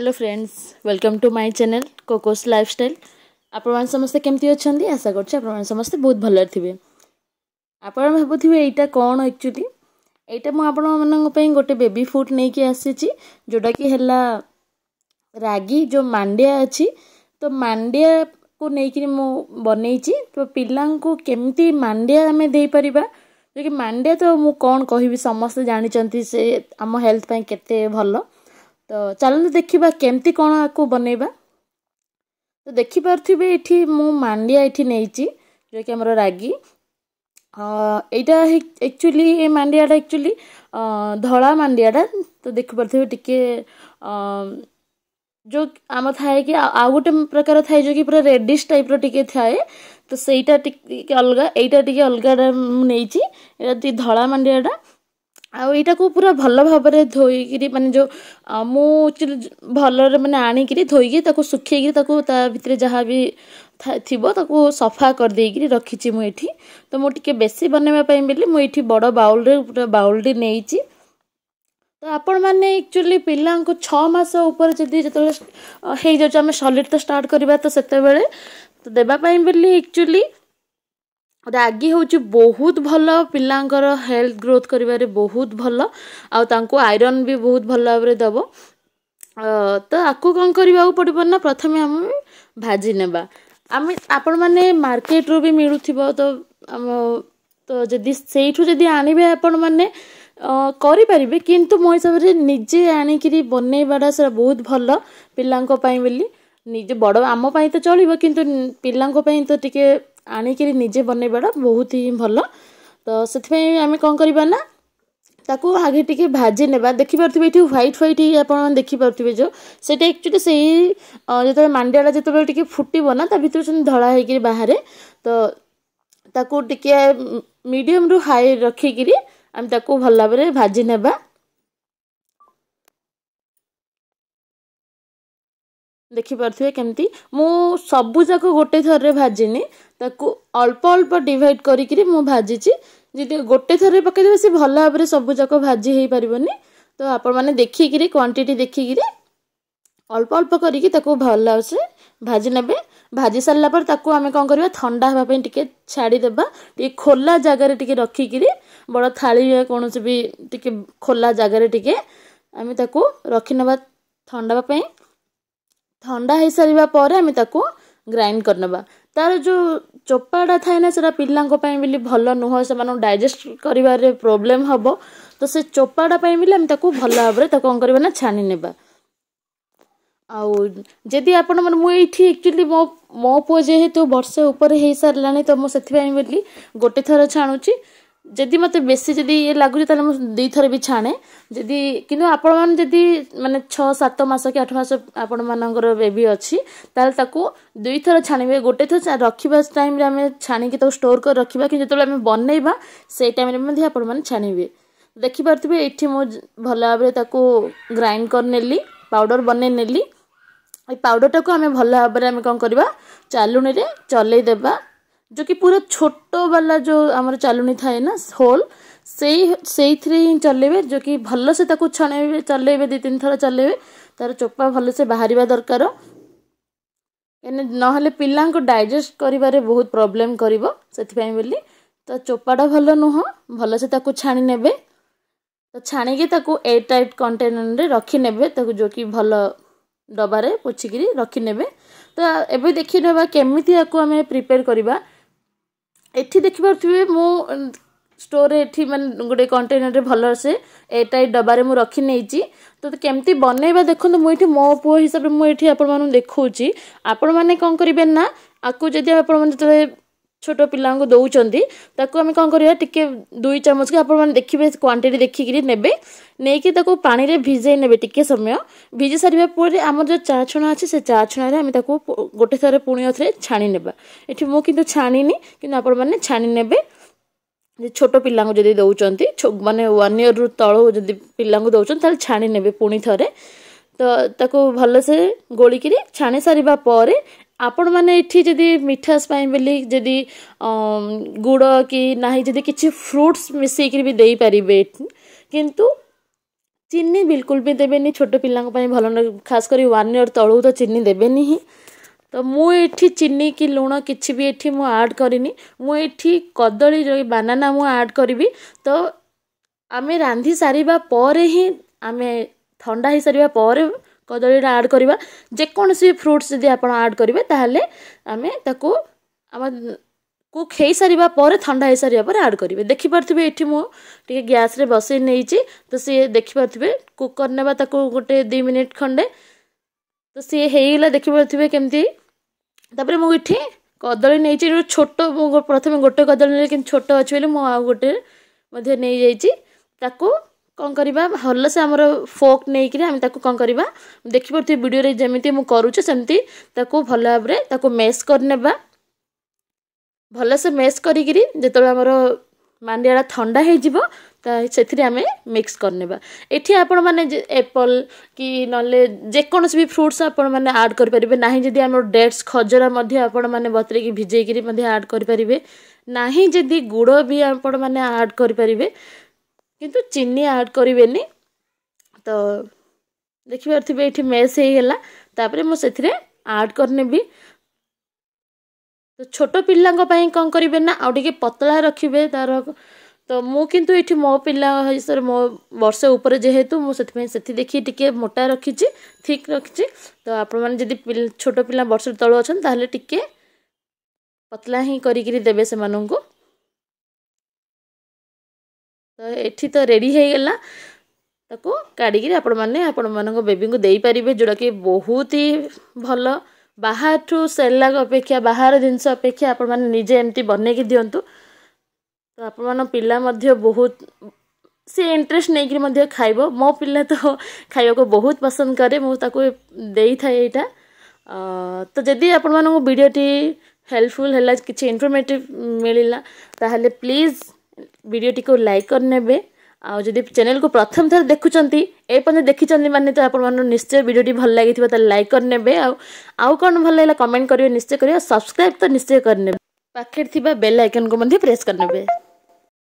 Hello friends, welcome to my channel Coco's Lifestyle. ଆପଣମାନେ ସମସ୍ତେ କେମିତି ଅଛନ୍ତି? ଆଶା କରୁଛି ଆପଣମାନେ ସମସ୍ତେ ବହୁତ ଭଲରେ ଥିବେ। ଆପଣ ଭାବୁଥିବେ ଏଇଟା କ'ଣ? ଆକ୍ଚୁଆଲି ଏଇଟା ମୁଁ ଆପଣମାନଙ୍କ ପାଇଁ ଗୋଟେ ବେବି ଫୁଡ଼୍ ନେଇକି ଆସିଛି, ଯେଉଁଟାକି ହେଲା ରାଗି, ଯେଉଁ ମାଣ୍ଡିଆ ଅଛି। ତ ମାଣ୍ଡିଆକୁ ନେଇକିରି ମୁଁ ବନେଇଛି। ତ ପିଲାଙ୍କୁ କେମିତି ମାଣ୍ଡିଆ ଆମେ ଦେଇପାରିବା, ଯେଉଁକି ମାଣ୍ଡିଆ ତ ମୁଁ କ'ଣ କହିବି, ସମସ୍ତେ ଜାଣିଛନ୍ତି ସେ ଆମ ହେଲ୍ଥ ପାଇଁ କେତେ ଭଲ। ତ ଚାଲନ୍ତୁ ଦେଖିବା କେମିତି କ'ଣ ଆକୁ ବନେଇବା। ତ ଦେଖିପାରୁଥିବେ ଏଠି ମୁଁ ମାଣ୍ଡିଆ ଏଠି ନେଇଛି, ଯେଉଁକି ଆମର ରାଗି। ଏଇଟା ଆକ୍ଚୁଆଲି ଏ ମାଣ୍ଡିଆଟା ଆକ୍ଚୁଆଲି ଧଳା ମାଣ୍ଡିଆଟା। ତ ଦେଖିପାରୁଥିବେ ଟିକେ ଯେଉଁ ଆମ ଥାଏ କି ଆଉ ଗୋଟେ ପ୍ରକାର ଥାଏ, ଯେଉଁକି ପୁରା ରେଡ଼ିସ୍ ଟାଇପ୍ର ଟିକେ ଥାଏ, ତ ସେଇଟା ଟିକେ ଅଲଗା, ଏଇଟା ଟିକେ ଅଲଗାଟା ମୁଁ ନେଇଛି। ଏଇଟା ଟିକେ ଧଳା ମାଣ୍ଡିଆଟା। ଆଉ ଏଇଟାକୁ ପୁରା ଭଲ ଭାବରେ ଧୋଇକିରି, ମାନେ ଯେଉଁ ମୁଁ ଭଲରେ ମାନେ ଆଣିକିରି ଧୋଇକି ତାକୁ ଶୁଖେଇକିରି ତାକୁ ତା ଭିତରେ ଯାହା ବି ଥିବ ତାକୁ ସଫା କରିଦେଇକିରି ରଖିଛି ମୁଁ ଏଇଠି। ତ ମୁଁ ଟିକେ ବେଶୀ ବନେଇବା ପାଇଁ ବୋଲି ମୁଁ ଏଇଠି ବଡ଼ ବାଉଲରେ ପୁରା ବାଉଲଟି ନେଇଛି। ତ ଆପଣମାନେ ଆକ୍ଚୁଆଲି ପିଲାଙ୍କୁ 6 ମାସ ଉପରେ ଯଦି ଯେତେବେଳେ ହେଇଯାଉଛି, ଆମେ ସଲିଡ଼ ତ ଷ୍ଟାର୍ଟ କରିବା, ତ ସେତେବେଳେ ତ ଦେବା ପାଇଁ ବୋଲି ଆକ୍ଚୁଆଲି ରାଗି ହେଉଛି ବହୁତ ଭଲ। ପିଲାଙ୍କର ହେଲ୍ଥ ଗ୍ରୋଥ୍ କରିବାରେ ବହୁତ ଭଲ, ଆଉ ତାଙ୍କୁ ଆଇରନ୍ ବି ବହୁତ ଭଲ ଭାବରେ ଦେବ। ତ ଆକୁ କ'ଣ କରିବାକୁ ପଡ଼ିବ ନା, ପ୍ରଥମେ ଆମେ ଭାଜି ନେବା। ଆମେ ଆପଣମାନେ ମାର୍କେଟରୁ ବି ମିଳୁଥିବ, ତ ଆମ ତ ଯଦି ସେଇଠୁ ଯଦି ଆଣିବେ ଆପଣମାନେ କରିପାରିବେ, କିନ୍ତୁ ମୋ ହିସାବରେ ନିଜେ ଆଣିକିରି ବନେଇବାଟା ସେଟା ବହୁତ ଭଲ ପିଲାଙ୍କ ପାଇଁ ବୋଲି। ନିଜେ ବଡ଼ ଆମ ପାଇଁ ତ ଚଳିବ, କିନ୍ତୁ ପିଲାଙ୍କ ପାଇଁ ତ ଟିକେ ଆଣିକିରି ନିଜେ ବନେଇବାଟା ବହୁତ ହିଁ ଭଲ। ତ ସେଥିପାଇଁ ଆମେ କ'ଣ କରିବା ନା, ତାକୁ ଆଗେ ଟିକେ ଭାଜି ନେବା। ଦେଖିପାରୁଥିବେ ଏଠି ହ୍ୱାଇଟ୍ ହ୍ୱାଇଟ୍ ଆପଣ ଦେଖିପାରୁଥିବେ ଯେଉଁ, ସେଇଟା ଆକ୍ଚୁଆଲି ସେଇ ଯେତେବେଳେ ମାଣ୍ଡିଆଟା ଯେତେବେଳେ ଟିକେ ଫୁଟିବ ନା, ତା ଭିତରୁ ସେମିତି ଧଳା ହେଇକିରି ବାହାରେ। ତ ତାକୁ ଟିକେ ମିଡ଼ିୟମରୁ ହାଇ ରଖିକିରି ଆମେ ତାକୁ ଭଲ ଭାବରେ ଭାଜି ନେବା। ଦେଖିପାରୁଥିବେ କେମିତି ମୁଁ ସବୁଯାକ ଗୋଟେ ଥରରେ ଭାଜିନି, ତାକୁ ଅଳ୍ପ ଅଳ୍ପ ଡିଭାଇଡ଼ କରିକିରି ମୁଁ ଭାଜିଛି। ଯଦି ଗୋଟେ ଥରରେ ପକାଇଦେବେ ସେ ଭଲ ଭାବରେ ସବୁଯାକ ଭାଜି ହେଇପାରିବନି। ତ ଆପଣମାନେ ଦେଖିକିରି କ୍ୱାଣ୍ଟିଟି ଦେଖିକିରି ଅଳ୍ପ ଅଳ୍ପ କରିକି ତାକୁ ଭଲସେ ଭାଜି ନେବେ। ଭାଜି ସାରିଲା ପରେ ତାକୁ ଆମେ କ'ଣ କରିବା, ଥଣ୍ଡା ହେବା ପାଇଁ ଟିକେ ଛାଡ଼ିଦେବା। ଟିକେ ଖୋଲା ଜାଗାରେ ଟିକେ ରଖିକିରି, ବଡ଼ ଥାଳି କୌଣସି ବି ଟିକେ ଖୋଲା ଜାଗାରେ ଟିକେ ଆମେ ତାକୁ ରଖିନେବା ଥଣ୍ଡା ହେବା ପାଇଁ। ଥଣ୍ଡା ହେଇସାରିବା ପରେ ଆମେ ତାକୁ ଗ୍ରାଇଣ୍ଡ କରିନେବା। ତାର ଯେଉଁ ଚୋପାଟା ଥାଏ ନା, ସେଟା ପିଲାଙ୍କ ପାଇଁ ବୋଲି ଭଲ ନୁହଁ, ସେମାନଙ୍କୁ ଡାଇଜେଷ୍ଟ କରିବାରେ ପ୍ରୋବ୍ଲେମ୍ ହେବ। ତ ସେ ଚୋପାଟା ପାଇଁ ବୋଲି ଆମେ ତାକୁ ଭଲ ଭାବରେ ତାକୁ କ'ଣ କରିବା ନା, ଛାଣି ନେବା। ଆଉ ଯଦି ଆପଣ ମାନେ ମୁଁ ଏଇଠି ଆକ୍ଚୁଆଲି ମୋ ପୁଅ ଯେହେତୁ ବର୍ଷେ ଉପରେ ହେଇସାରିଲାଣି, ତ ମୁଁ ସେଥିପାଇଁ ବୋଲି ଗୋଟେ ଥର ଛାଣୁଛି। ଯଦି ମୋତେ ବେଶୀ ଯଦି ଇଏ ଲାଗୁଛି, ତାହେଲେ ମୁଁ 2ଥର ବି ଛାଣେ ଯଦି। କିନ୍ତୁ ଆପଣମାନେ ଯଦି ମାନେ 6 7 ମାସ କି 8 ମାସ ଆପଣମାନଙ୍କର ବେବି ଅଛି, ତାହେଲେ ତାକୁ 2ଥର ଛାଣିବେ। ଗୋଟେ ଥର ରଖିବା ଟାଇମ୍ରେ ଆମେ ଛାଣିକି ତାକୁ ଷ୍ଟୋର୍ କରି ରଖିବା, କିନ୍ତୁ ଯେତେବେଳେ ଆମେ ବନେଇବା ସେଇ ଟାଇମ୍ରେ ମଧ୍ୟ ଆପଣମାନେ ଛାଣିବେ। ଦେଖିପାରୁଥିବେ ଏଇଠି ମୁଁ ଭଲ ଭାବରେ ତାକୁ ଗ୍ରାଇଣ୍ଡ କରିନେଲି, ପାଉଡ଼ର ବନେଇ ନେଲି। ଏଇ ପାଉଡ଼ରଟାକୁ ଆମେ ଭଲ ଭାବରେ ଆମେ କ'ଣ କରିବା, ଚାଲୁଣିରେ ଚଲେଇ ଦେବା, ଯେଉଁକି ପୁରା ଛୋଟ ବାଲା ଯେଉଁ ଆମର ଚାଲୁଣି ଥାଏ ନା ହୋଲ୍, ସେଇଥିରେ ହିଁ ଚଲେଇବେ, ଯେଉଁକି ଭଲସେ ତାକୁ ଛଣେଇବେ, ଚଲେଇବେ, 2 3 ଥର ଚଲେଇବେ। ତାର ଚୋପା ଭଲସେ ବାହାରିବା ଦରକାର, କାହିଁକିନା ନହେଲେ ପିଲାଙ୍କୁ ଡାଇଜେଷ୍ଟ କରିବାରେ ବହୁତ ପ୍ରୋବ୍ଲେମ୍ କରିବ। ସେଥିପାଇଁ ବୋଲି ତ ଚୋପାଟା ଭଲ ନୁହଁ, ଭଲସେ ତାକୁ ଛାଣି ନେବେ। ତ ଛାଣିକି ତାକୁ ଏୟାର ଟାଇଟ୍ କଣ୍ଟେନରରେ ରଖିନେବେ, ତାକୁ ଯେଉଁକି ଭଲ ଡବାରେ ପୋଛିକିରି ରଖିନେବେ। ତ ଏବେ ଦେଖିନେବା କେମିତି ଆକୁ ଆମେ ପ୍ରିପେୟାର କରିବା। ଏଠି ଦେଖିପାରୁଥିବେ ମୁଁ ଷ୍ଟୋରରେ ଏଠି ମାନେ ଗୋଟେ କଣ୍ଟେନରରେ ଭଲସେ ଏୟାର ଟାଇଟ୍ ଡବାରେ ମୁଁ ରଖି ନେଇଛି। ତ କେମିତି ବନେଇବା ଦେଖନ୍ତୁ, ମୁଁ ଏଠି ମୋ ପୁଅ ହିସାବରେ ମୁଁ ଏଠି ଆପଣମାନଙ୍କୁ ଦେଖାଉଛି। ଆପଣମାନେ କ'ଣ କରିବେ ନା, ଆକୁ ଯଦି ଆପଣମାନେ ଯେତେବେଳେ ଛୋଟ ପିଲାଙ୍କୁ ଦେଉଛନ୍ତି, ତାକୁ ଆମେ କ'ଣ କରିବା, ଟିକେ 2 ଚାମଚ କି ଆପଣମାନେ ଦେଖିବେ କ୍ୱାଣ୍ଟିଟି ଦେଖିକିରି ନେବେ, ନେଇକି ତାକୁ ପାଣିରେ ଭିଜେଇ ନେବେ ଟିକେ ସମୟ। ଭିଜେଇ ସାରିବା ପରେ ଆମର ଯେଉଁ ଚା ଛଣା ଅଛି, ସେ ଚା ଛଣାରେ ଆମେ ତାକୁ ଗୋଟେ ଥର ପୁଣି ଆଉଥରେ ଛାଣି ନେବା। ଏଠି ମୁଁ କିନ୍ତୁ ଛାଣିନି, କିନ୍ତୁ ଆପଣମାନେ ଛାଣି ନେବେ। ଛୋଟ ପିଲାଙ୍କୁ ଯଦି ଦେଉଛନ୍ତି, ମାନେ 1 ଇୟର୍ରୁ ତଳୁ ଯଦି ପିଲାଙ୍କୁ ଦେଉଛନ୍ତି, ତାହେଲେ ଛାଣି ନେବେ ପୁଣି ଥରେ। ତ ତାକୁ ଭଲସେ ଗୋଳିକିରି ଛାଣି ସାରିବା ପରେ ଆପଣମାନେ ଏଠି ଯଦି ମିଠାସ ପାଇଁ ବୋଲି ଯଦି ଗୁଡ଼ କି ନାହିଁ ଯଦି କିଛି ଫ୍ରୁଟ୍ସ ମିଶେଇକିରି ବି ଦେଇପାରିବେ, କିନ୍ତୁ ଚିନି ବିଲକୁଲ ବି ଦେବେନି, ଛୋଟ ପିଲାଙ୍କ ପାଇଁ ଭଲ ନୁହେଁ, ଖାସ କରି 1 ଇୟର୍ ତଳକୁ ତ ଚିନି ଦେବେନି ହିଁ। ତ ମୁଁ ଏଠି ଚିନି କି ଲୁଣ କିଛି ବି ଏଠି ମୁଁ ଆଡ଼୍ କରିନି। ମୁଁ ଏଠି କଦଳୀ ଯେଉଁ ବାନାନା ମୁଁ ଆଡ଼୍ କରିବି। ତ ଆମେ ରାନ୍ଧି ସାରିବା ପରେ ହିଁ, ଆମେ ଥଣ୍ଡା ହେଇସାରିବା ପରେ କଦଳୀଟା ଆଡ଼୍ କରିବା। ଯେକୌଣସି ଫ୍ରୁଟ୍ସ ଯଦି ଆପଣ ଆଡ଼୍ କରିବେ, ତାହେଲେ ଆମେ ତାକୁ ଆମ କୁକ୍ ହେଇସାରିବା ପରେ, ଥଣ୍ଡା ହେଇସାରିବା ପରେ ଆଡ଼୍ କରିବେ। ଦେଖିପାରୁଥିବେ, ଏଠି ମୁଁ ଟିକେ ଗ୍ୟାସ୍ରେ ବସେଇ ନେଇଛି। ତ ସିଏ ଦେଖିପାରୁଥିବେ, କୁକ୍ କରିନେବା ତାକୁ ଗୋଟେ 2 ମିନିଟ୍ ଖଣ୍ଡେ। ତ ସିଏ ହେଇଗଲା, ଦେଖିପାରୁଥିବେ କେମିତି। ତାପରେ ମୁଁ ଏଠି କଦଳୀ ନେଇଛି ଛୋଟ। ମୁଁ ପ୍ରଥମେ ଗୋଟେ କଦଳୀ ନେଲି, କିନ୍ତୁ ଛୋଟ ଅଛି ବୋଲି ମୁଁ ଆଉ ଗୋଟେ ମଧ୍ୟ ନେଇଯାଇଛି। ତାକୁ କ'ଣ କରିବା? ଭଲସେ ଆମର ଫୋକ୍ ନେଇକିରି ଆମେ ତାକୁ କ'ଣ କରିବା? ଦେଖିପାରୁଥିବେ, ଭିଡ଼ିଓରେ ଯେମିତି ମୁଁ କରୁଛି ସେମିତି ତାକୁ ଭଲ ଭାବରେ ତାକୁ ମେସ୍ କରିନେବା। ଭଲସେ ମେସ୍ କରିକିରି ଯେତେବେଳେ ଆମର ମାଣ୍ଡିଆଟା ଥଣ୍ଡା ହେଇଯିବ, ତ ସେଥିରେ ଆମେ ମିକ୍ସ କରିନେବା। ଏଠି ଆପଣମାନେ ଏପଲ୍ କି ନହେଲେ ଯେକୌଣସି ବି ଫ୍ରୁଟ୍ସ ଆପଣମାନେ ଆଡ଼୍ କରିପାରିବେ। ନାହିଁ ଯଦି ଆମର ଡେଟ୍ସ, ଖଜରା ମଧ୍ୟ ଆପଣମାନେ ବତୁରେଇକି ଭିଜେଇକିରି ମଧ୍ୟ ଆଡ଼୍ କରିପାରିବେ। ନାହିଁ ଯଦି ଗୁଡ଼ ବି ଆପଣମାନେ ଆଡ଼୍ କରିପାରିବେ, କିନ୍ତୁ ଚିନି ଆଡ଼୍ କରିବେନି। ତ ଦେଖିପାରୁଥିବେ, ଏଇଠି ମେସ୍ ହେଇଗଲା। ତାପରେ ମୁଁ ସେଥିରେ ଆଡ଼୍ କରିନେବି। ତ ଛୋଟ ପିଲାଙ୍କ ପାଇଁ କ'ଣ କରିବେ ନା, ଆଉ ଟିକେ ପତଳା ରଖିବେ ତାର। ତ ମୁଁ କିନ୍ତୁ ଏଇଠି ମୋ ପିଲା ହିସାବରେ, ମୋ ବର୍ଷେ ଉପରେ ଯେହେତୁ, ମୁଁ ସେଥିପାଇଁ ସେଥି ଦେଖି ଟିକେ ମୋଟା ରଖିଛି, ଥିକ୍ ରଖିଛି। ତ ଆପଣମାନେ ଯଦି ଛୋଟ ପିଲା ବର୍ଷେ ତଳୁ ଅଛନ୍ତି, ତାହେଲେ ଟିକେ ପତଳା ହିଁ କରିକିରି ଦେବେ ସେମାନଙ୍କୁ। ତ ଏଠି ତ ରେଡ଼ି ହେଇଗଲା। ତାକୁ କାଢ଼ିକିରି ଆପଣମାନେ ଆପଣମାନଙ୍କ ବେବିଙ୍କୁ ଦେଇପାରିବେ, ଯେଉଁଟାକି ବହୁତ ହି ଭଲ। ବାହାରଠୁ ସେରେଲାକ୍ ଅପେକ୍ଷା, ବାହାର ଜିନିଷ ଅପେକ୍ଷା ଆପଣମାନେ ନିଜେ ଏମିତି ବନେଇକି ଦିଅନ୍ତୁ। ତ ଆପଣମାନଙ୍କ ପିଲା ମଧ୍ୟ ବହୁତ ସେ ଇଣ୍ଟରେଷ୍ଟ ନେଇକିରି ମଧ୍ୟ ଖାଇବ। ମୋ ପିଲା ତ ଖାଇବାକୁ ବହୁତ ପସନ୍ଦ କରେ, ମୁଁ ତାକୁ ଦେଇଥାଏ ଏଇଟା। ତ ଯଦି ଆପଣମାନଙ୍କୁ ଭିଡ଼ିଓଟି ହେଲ୍ପଫୁଲ୍ ହେଲା, କିଛି ଇନଫର୍ମେଟିଭ୍ ମିଳିଲା, ତାହେଲେ ପ୍ଲିଜ୍ ଭିଡ଼ିଓଟିକୁ ଲାଇକ୍ କରିନେବେ। ଆଉ ଯଦି ଚ୍ୟାନେଲକୁ ପ୍ରଥମ ଥର ଦେଖୁଛନ୍ତି, ଏ ପର୍ଯ୍ୟନ୍ତ ଦେଖିଛନ୍ତି ମାନେ ତ ଆପଣମାନଙ୍କୁ ନିଶ୍ଚୟ ଭିଡ଼ିଓଟି ଭଲ ଲାଗିଥିବ, ତାହେଲେ ଲାଇକ୍ କରିନେବେ। ଆଉ କ'ଣ ଭଲ ଲାଗିଲା କମେଣ୍ଟ କରିବେ ନିଶ୍ଚୟ କରିବେ, ଆଉ ସବସ୍କ୍ରାଇବ୍ ତ ନିଶ୍ଚୟ କରିନେବେ, ପାଖରେ ଥିବା ବେଲ୍ ଆଇକନ୍କୁ ମଧ୍ୟ ପ୍ରେସ୍ କରିନେବେ।